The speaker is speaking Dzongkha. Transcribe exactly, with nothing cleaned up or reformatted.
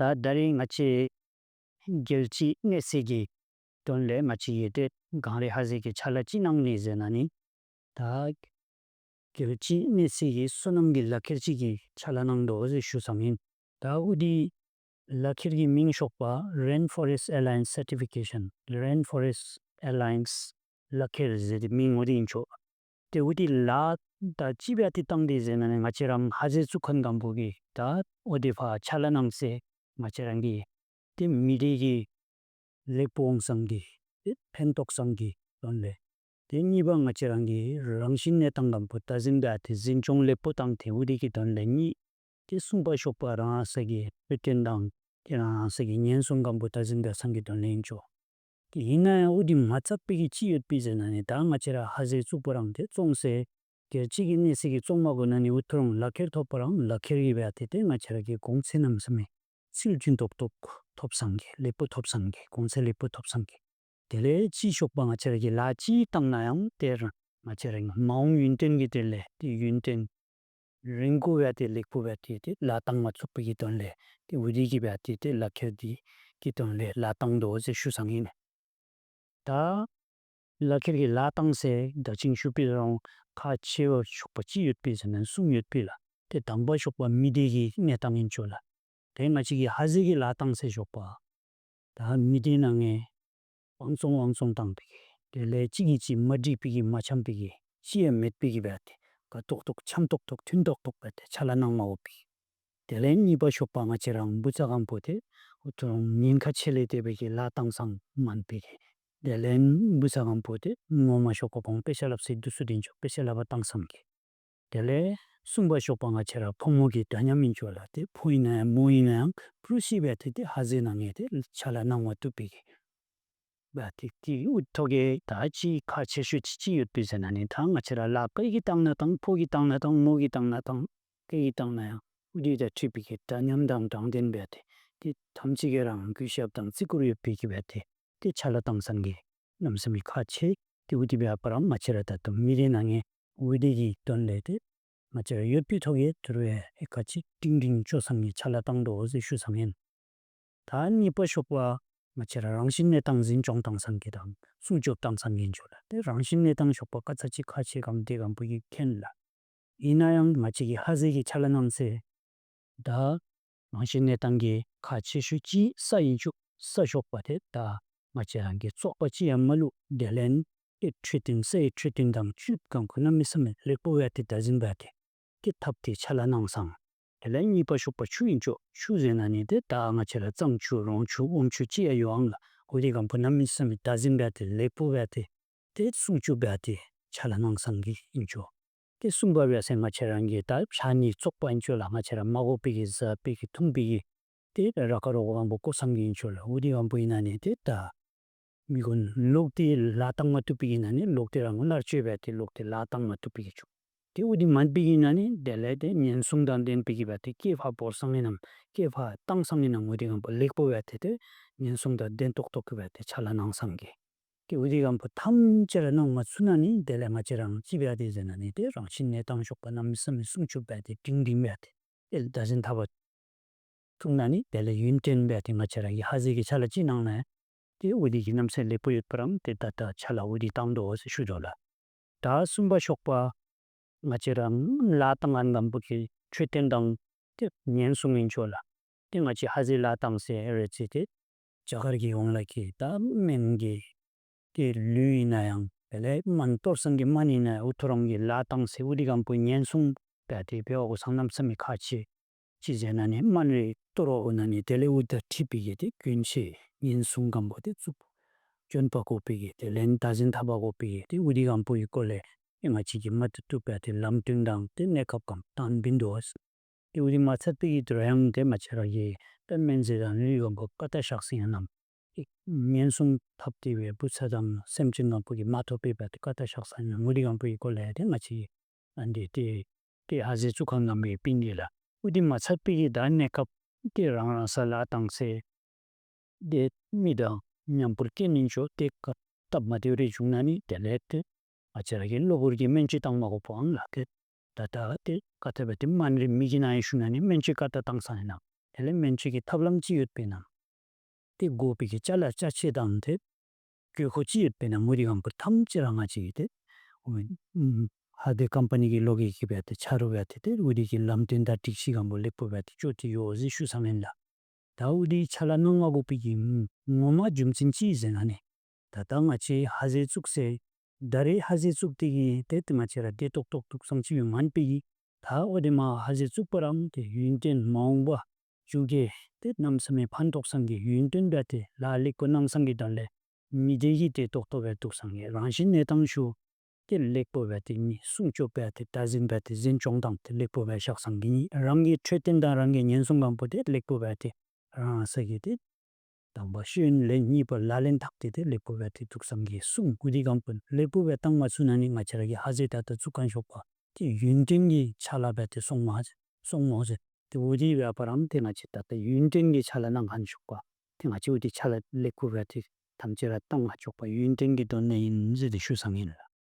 ད་ད་རིས་ང་བཅས་རྒྱལ་སྤྱིའི་གནས་ཚད་ཀྱི་དོན་ལས་ང་བཅས་ཀྱིས་ཏེ་གངས་རི་ཧ་ཟེལ་གྱི་ཕྱག་ལཱ་ཅིག་གནང་ནི་ཟེར་ན་ནི། ད་རྒྱལ་སྤྱིའི་གནས་ཚད་ཀྱི་སོ་ནམ་གྱི་ལག་ཁྱེར་ཅིག་གི་ཕྱག་ལཱ་གནང་དོ་ཟེར་ཞུ་བསམ་ཨིན། ད་འོ་དེ་ལག་ཁྱེར་གྱི་མིང་ཤོག་པ་Rainforest Alliance Certification། Rainforest Alliance ལག་ཁྱེར་ཟེར་ཏེ་མིང་འོ་དེ་ཨིན་ཆོག། ཏེ་འོ་དེ་ལཱ་ད་ཅི་འབད་དེ་བཏང་དེ་ཟེར་ན་ནི་ང་བཅས་ར་ཧ་ཟེལ་བཙུགས་མཁན་སྒམ་པོ་གིས་ད་འོ་དེ་ཕར་ཕྱག་ལཱ་གནང་ཚེ་ང་བཅས་ར་གི་ཏེ་མི་སྡེ་གི་ལེགས་པོ་འོང་སའི་གི་ཏེ་ཕན་ཐོགས་སའི་གི་དོན་ལས། ཏེ་གཉིས་པ་ང་བཅས་ར་གི་རང་བཞིན་གནས་སྟངས་སྒམ་པོ་བདག་འཛིན་འབད་དེ་འཛིན་སྐྱོང་ལེགས་པོ་བཏང་དེ་འོ་དེ་གི་དོན་ལས་གཉིས། ཏེ་གསུམ་པ་ཤོག་པ་རང་སོའི་གི་འཕྲོད་བསྟེན་དང་ཏེ་རང་སོའི་གི་ཉེན་སྲུང་སྒམ་པོ་བདག་འཛིན་འབད་སའི་གི་དོན་ལས་ཨིན་ཆོག། ཏེ་ཨིན་ན་ཡང་འོ་དེ་མ་ཚད་པའི་གི་ཅིག་ཡོད་པའི་ཟེར་ན་ནི་ད་ང་བཅས་ར་ཧ་ཟེལ་བཙུགས་པ་རང་ཏེ་བཙོང་ཚེ་རྒྱལ་སྤྱི་གི་གནས་ཚད་ཀྱི་བཙོང་མ་དགོ་ན་ནི་འུ་ཐུ་རང་ལག་ཁྱེར་ཐོབ་པ་རང་ལག་ཁྱེར་གྱིས་འབད་དེ་ཏེ་ང་བཅས་ར་གི་གོང་ཚད་གནམ་མེད་ས་མེད་ཚུལ་བྱིན་ཏོག་ཏོ་ཐོབ་སའི་གི་ལེགས་པོ་ཐོབ་སའི་གི་གོང་ཚད་ལེགས་པོ་ཐོབ་སའི་གི། དེ་ལས་ཅིག་ཤོག་པ་ང་བཅས་ར་གིས་ལཱ་ཅིག་བཏང་ན་ཡང་ཏེ་རང་ང་བཅས་ར་གི་མ་འོངས་ཡུན་བརྟན་གྱི་དོན་ལས་ཏེ་ཡུན་བརྟན་རིང་པོ་འབད་དེ་ལེགས་པོ་འབད་དེ་ཏེ་ལཱ་བཏང་མ་ཚུགས་པའི་གི་དོན་ལས་ཏེ་འོ་དེ་གིས་འབད་དེ་ཏེ་ལག་ཁྱེར་དེ་གི་དོན་ལས་ལཱ་བཏང་དོ་ཟེར་ཞུ་བསམ་ཨིན། ད་ལག་ཁྱེར་གྱི་ལཱ་བཏང་ཚེ་ད་ཅི་ཞུ་བའི་རང་ཁག་ཆེ་བ་ཤོག་པ་ཅིག་ཡོད་པའི་ཟེར་ན་གསུམ་ཡོད་པའི་ལགས། ཏེ་དང་པ་ཤོག་པ་མི་སྡེ་གི་གནས་སྟངས་ཨིན་ཆོག་ལགས། ཏེ་ང་བཅས་ཀྱིས་ཧ་ཟེལ་གྱི་ལཱ་བཏང་ཚེ་ཤོག་པ་ད་མི་སྡེ་ནང་ང་དབང་བཙོང་དབང་བཙོང་བཏང་པའི་གི་དེ་ལས་གཅིག་གིས་གཅིག་མ་འགྲིག་པའི་གི་མ་འཆམ་པའི་གི་ཅི་ཡང་མེད་པའི་གི་འབད་དེ་དགའ་ཏོག་ཏོ་འཆམ་ཏོག་ཏོ་མཐུན་ཏོག་ཏོ་འབད་དེ་ཕྱག་ལཱ་གནང་མ་དགོ་པའི། དེ་ལས་གཉིས་པ་ཤོག་པ་ང་བཅས་ར་བུ་ཚ་སྒམ་པོ་ཏེ་འུ་ཐུ་རང་ཉེན་ཁ་ཆེ་ལས་དེ་སྦེ་གི་ལཱ་བཏང་སའི་མེན་པའི་གི། དེ་ལས་བུ་ཚ་སྒམ་པོ་ཏེ་ངོ་མ་ཤོག་པ་གོང་དཔེ་ཆ་སླབ་ས་འདི་ཚུ་འདི་ཨིན་ཆོག། དཔེ་ཆ་སླབ་པར་བཏང་སའི་གི། དེ་ལས་གསུམ་པ་ཤོག་པ་ང་བཅས་ར་ཕོ་མོ་གི་འདྲ་མཉམ་ཨིན་ཆོག་ལགས། ཏེ་ཕོ་ཨིན་ན་ཡང་མོ་ཨིན་ན་ཡང་ཕྲུ་གུ་ཅིག་འབད་དེ་ཏེ་ཧ་ཟེལ་ནང་ང་ཏེ་ཕྱག་ལཱ་གནང་མ་བཏུབ་པའི་གི། འབད་དེ་ཏེ་འུ་ཐུ་གི་ད་ཅི་ཁག་ཆེ་ཤོས་ཅིག་ཅིག་ཡོད་པའི་ཟེར་ན་ནི་ད་ང་བཅས་ར་ལཱ་ག་གིས་བཏང་ན་བཏང་ཕོ་གིས་བཏང་ན་བཏང་མོ་གིས་བཏང་ན་བཏང་ག་གིས་བཏང་ན་ཡང་འོ་དེ་དང་འཁྲིལ་བའི་གི་འདྲ་མཉམ་དང་དྲང་བདེན་འབད་དེ་ཏེ་ཐམས་ཅད་ཀྱིས་རང་གུས་ཞབས་དང་བརྩི་བཀུར་ཡོད་པའི་གི་འབད་དེ་ཏེ་ཕྱག་ལཱ་བཏང་སའི་གི་གནམ་མེད་ས་མེད་ཁག་ཆེ། ཏེ་འོ་དེ་འབདཝ་ད་ར་ང་བཅས་ར་ད་ལྟོ་མི་སྡེ་ནང་ང་འོ་དེ་གི་དོན་ལས་ཏེ་ང་བཅས་ར་ཡོད་པའི་ཐོག་ཡང་ཏེ་རུང་ཡང་ཧེ་ཁག་ཅིག་སྒྲིང་སྒྲིང་སྐྱོང་སའི་གི་ཕྱག་ལཱ་བཏང་དོ་ཟེར་ཞུ་བསམ་ཨིན། ད་གཉིས་པ་ཤོག་པ་ང་བཅས་ར་རང་བཞིན་གནས་སྟངས་འཛིན་སྐྱོང་བཏང་སའི་གི་དང་སྲུང་སྐྱོབ་བཏང་སའི་གི་ཨིན་ཆོག་ལགས། ཏེ་རང་བཞིན་གནས་སྟངས་ཤོག་པ་ག་ཅི་ཁག་ཆེ་གམ་དེ་སྒམ་པོ་གིས་མཁྱེན་ལགས། ཨིན་ན་ཡང་ང་བཅས་ཀྱིས་ཧ་ཟེལ་གྱི་ཕྱག་ལཱ་གནང་ཚེ་ད་རང་བཞིན་གནས་སྟངས་ཀྱི་ཁག་ཆེ་ཤོས་ཅིག་ས་ཨིན་ཆོག། ས་ཤོག་པ་ཏེ་ད་ང་བཅས་ར་གི་བཙོག་པ་ཅིག་ཡང་མ་བླུགས། དེ་ལས་ཏེ་འཕྲོད་བསྟེན་ས་ཡི་འཕྲོད་བསྟེན་དང་ཅིག་གང་ཁུ་གནམ་མེད་ས་མེད་ལེགས་པོ་འབད་དེ་བདག་འཛིན་འབད་དེ་ཏེ་འཐབ་སྟེ་ཕྱག་ལཱ་གནང་སའི། དེ་ལས་གཉིས་པ་ཤོག་པ་ཆུ་ཨིན་ཆོག། ཆུ་ཟེར་ན་ནི་ཏེ་ད་ང་བཅས་ར་གཙང་ཆུ་རོང་ཆུ་ཨོམ་ཆུ་ཅིག་ཡང་ཡོད་ཨང་ལགས། འོ་དེ་སྒམ་པོ་གནམ་མེད་ས་མེད་བདག་འཛིན་འབད་དེ་ལེགས་པོ་འབད་དེ་ཏེ་སྲུང་སྐྱོབ་འབད་དེ་ཕྱག་ལཱ་གནང་སའི་གི་ཨིན་ཆོག། ཏེ་གསུམ་པ་འབད་ཚེ་ང་བཅས་ར་གི་ད་ཕྱགས་སྙིགས་བཙོག་པ་ཨིན་ཆོག་ལགས། ང་བཅས་ར་མ་དགོ་པའི་གི་བཟའ་བའི་གི་འཐུང་བའི་གི་ཏེ་ར་ཁ་རོག་སྒམ་པོ་བཀོ་སའི་གི་ཨིན་ཆོག་ལགས། འོ་དེ་སྒམ་པོ་ཨིན་ན་ནི་ཏེ་ད་མི་གུན་ལོག་སྟེ་ལཱ་བཏང་མ་བཏུབ་པའི་གི་ཨིན་ན་ནི་ལོག་སྟེ་རང་ངོ་ལར་བཅོས་འབད་དེ་ལོག་སྟེ་ལཱ་བཏང་མ་བཏུབ་པའི་གི་ཆོག། ཏེ་འོ་དེ་མེན་པའི་གི་ཨིན་ན་ནི་དེ་ལས་ཏེ་ཉེན་སྲུང་དང་ལྡན་པའི་གི་འབད་དེ་སྐྱེ་འཕར་བོར་སའི་ཨིན་ནམ་སྐྱེ་འཕར་བཏང་སའི་ཨིན་ནམ་འོ་དེ་སྒམ་པོ་ལེགས་པོ་འབད་དེ་ཏེ་ཉེན་སྲུང་དང་ལྡན་ཏོག་ཏོ་གི་འབད་དེ་ཕྱག་ལཱ་གནང་སའི་གི། ཏེ་འོ་དེ་སྒམ་པོ་ཐམས་ཅད་ར་གནང་མ་ཚུགས་ན་ནི་དེ་ལས་ང་བཅས་ར་ཅིག་འབད་དེ་ཟེར་ན་ནི་ཏེ་རང་བཞིན་གནས་སྟངས་ཤོག་པ་གནམ་མེད་ས་མེད་སྲུང་སྐྱོབ་འབད་དེ་སྒྲིང་སྒྲིང་འབད་དེ་ཏེ་བདག་འཛིན་འཐབ་པ་ཐུབ་ན་ནི་དེ་ལས་ཡུན་བརྟན་འབད་དེ་ང་བཅས་ར་གིས་ཧ་ཟེལ་གྱི་ཕྱག་ལཱ་ཅིག་གནང་ན་ཏེ་འོ་དེ་གི་གནམ་མེད་ས་མེད་ལེགས་པོ་ཡོད་པ་ར་ཏེ་ད་ལྟོ་ཕྱག་ལཱ་འོ་དེ་བཏང་དོ་ཟེར་ཞུ་དོ་ལགས། ད་གསུམ་པ་ཤོག་པ་ང་བཅས་ར་ལཱ་བཏང་ངན་སྒམ་པོ་གི་འཕྲོད་བསྟེན་དང་ཏེ་ཉེན་སྲུང་ཨིན་ཆོག་ལགས། ཏེ་ང་བཅས་ཧ་ཟེལ་ལཱ་བཏང་ཚེ་རེ་ཅིག་ཏེ་རྒྱ་གར་གྱི་ཡོངས་ལ་གི་ད་སྨན་གྱི་ཏེ་ལུད་ཨིན་ན་ཡང་དེ་ལས་སྨན་གཏོར་སའི་གི་སྨན་ཨིན་ན་ཡང་འུ་ཐུ་རང་གིས་ལཱ་བཏང་ཚེ་འོ་དེ་སྒམ་པོ་ཉེན་སྲུང་འབད་དེ་འབད་བ་གོ་སའི་གནམ་མེད་ས་མེད་ཁག་ཆེ། ཅིག་ཟེར་ན་ནི་སྨན་རེ་གཏོར་བ་གོ་ན་ནི་དེ་ལས་འུ་དང་འཁྲིལ་བའི་གི་ཏེ་གྱོན་ཆས་ཉེན་སྲུང་སྒམ་པོ་ཏེ་བཙུགས་གྱོན་པ་དགོ་པའི་གི་དེ་ལས་བདག་འཛིན་འཐབ་པ་དགོ་པའི་གི་ཏེ་འོ་དེ་སྒམ་པོ་གི་སྐོར་ལས་ཏེ་ང་བཅས་ཀྱིས་མ་བཏུབ་བཏུབ་འབད་དེ་ལམ་སྟོན་དང་ཏེ་གནས་སྐབས་གམ་གཏང་འབད་དོ། ཏེ་འོ་དེ་མ་ཚད་པའི་གི་དོ་རུང་ཏེ་ང་བཅས་ར་གི་ཏེ་སྨན་རྫས་དང་ལུད་སྒམ་པོ་ག་ཏེ་བཞག་ས་ཨིན་ནམ། ཏེ་ཉེན་སྲུང་འཐབ་སྟེ་སྦེ་བུ་ཚ་དང་སེམས་ཅན་སྒམ་པོ་གིས་མ་ཐོབ་པའི་འབད་དེ་ག་ཏེ་བཞག་ས་ཨིན་ནམ་འོ་དེ་སྒམ་པོ་གི་སྐོར་ལས་ཏེ་ང་བཅས་ཨ་ནི་ཏེ་ཏེ་ཧ་ཟེལ་བཙུགས་མཁན་སྒམ་པོ་གིས་སྤིན་ཏེ་ལགས། འོ་དེ་མ་ཚད་པའི་གི་ད་གནས་སྐབས་ཏེ་རང་རང་ས་ལཱ་བཏང་ཚེ་ཏེ་མི་དང་མཉམ་པོར་སྐྱེལ་ནི་ཨིན་ཆོག། ཏེ་ཁ་སྟབས་མ་བདེཝ་རེ་བྱུང་ན་ནི་དེ་ལས་ཏེ་ང་བཅས་ར་གིས་གློ་བུར་གྱི་སྨན་བཅོས་བཏང་མ་དགོ་པའི་ཨང་ལགས། ཏེ་ད་ད་ཏེ་ག་དེ་སྦེ་ཏེ་སྨན་རེ་མི་གི་ནང་ཡང་ཞུ་ན་ནི་སྨན་བཅོས་ག་ཏེ་བཏང་ས་ཨིན་ནམ། དེ་ལས་སྨན་བཅོས་ཀྱི་ཐབས་ལམ་ཅིག་ཡོད་པས་ན། ཏེ་དགོ་པའི་གི་ཅ་ལ་ཅ་ཆས་དང་ཏེ་དགོས་མཁོ་ཅིག་ཡོད་པས་ན་མུ་རི་གང་པོ་ཐམས་ཅད་ར་ང་བཅས་ཀྱིས་ཏེ་ཨོ་ཨམ་ཧ་དེ་ཀམ་པ་ནི་གི་ལོགས་ཀྱི་གི་སྦེ་ཏེ་ཆ་རོགས་སྦེ་ཏེ་ཏེ་ཨུ་དེ་གི་ལམ་སྟོན་དང་སྒྲིག་གཞི་གང་པོ་ལེགས་པོ་སྦེ་ཏེ་ཅོག་ཏེ་ཡོད་ཟེར་ཞུ་ས་མེན་ལགས། ད་ཨུ་དེ་ཆ་ལ་གནང་མ་དགོ་པའི་གི་ངོ་མ་རྒྱུ་མཚན་ཅིག་ཟེར་ན་ནི། ད་ད་ང་བཅས་ཧ་ཟེ་བཙུགས་ཟེར་ད་རེས་ཧ་ཟེ་བཙུགས་ཏེ་གི་ཏེ་ཏེ་ང་བཅས་ར་བདེ་ཏོག་ཏོ་འདུག་སང་ཅིག་སྦེ་མེན་པའི་གི། ད་ཨོ་དེ་མ་ཧ་ཟེ་བཙུགས་པ་རང་ཏེ་ཡུན་བརྟན་མ་འོངས་པ་ཅུང་གི་ཏེ་གནམ་མེད་ས་མེད་ཕན་ཐོགས་སང་གི་ཡུན་བརྟན་སྦེ་ཏེ་ལཱ་ལེགས་པོ་གནང་སང་གི་དོན་ལས་མི་བདེ་གི་བདེ་ཏོག་ཏོ་སྦེ་འདུག་སང་གི་རང་བཞིན་གནས་སྟངས་ཤུགས་ཏེ་ལེགས་པོ་སྦེ་ཏེ་མི་སྲུང་སྐྱོབ་སྦེ་ཏེ་བདག་འཛིན་སྦེ་ཏེ་འཛིན་སྐྱོང་དང་ཏེ་ལེགས་པོ་སྦེ་བཞག་སང་གི་རང་གི་འཕྲོད་བསྟེན་དང་རང་གི་ཉེན་སྲུང་གང་པོ་ཏེ་ལེགས་པོ་སྦེ་ཏེ་རང་ས་གི་ཏེ་དང་པ་ཤེས་ཡོན་ལེན། གཉིས་པ་ལག་ལེན་འཐབ་སྟེ་ཏེ་ལེགས་པོ་སྦེ་ཏེ་འདུག་སང་གི་སྲུང་ཨུ་དེ་གང་པོ་ལེགས་པོ་སྦེ་བཏང་མ་ཚུགས་ན་ནི་ང་བཅས་ར་གི་ཧ་ཟེ་ད་ད་བཙུགས་མཁན་ཤོག་པ་ཏེ་ཡུན་བརྟན་གྱི་ཆ་ལ་སྦེ་ཏེ་སོང་མ་སོང་མ་ཟེར། ཏེ་ཨུ་དེ་སྦེ་བ་རང་ཏེ་ང་བཅས་ད་ད་ཡུན་བརྟན་གྱི་ཆ་ལ་གནང་མཁན་ཤོག་པ་ཏེ་ང་བཅས་ཨུ་དེ་ཆ་ལ་ལེགས་པོ་སྦེ་ཏེ་ཐམས་ཅད་ར་བཏང་མ་ཆོག་པ་ཡུན་བརྟན་གྱི་དོན་ལས་ཨིན་ཟེར་ཏེ་ཞུ་སང་ཨིན་ལགས།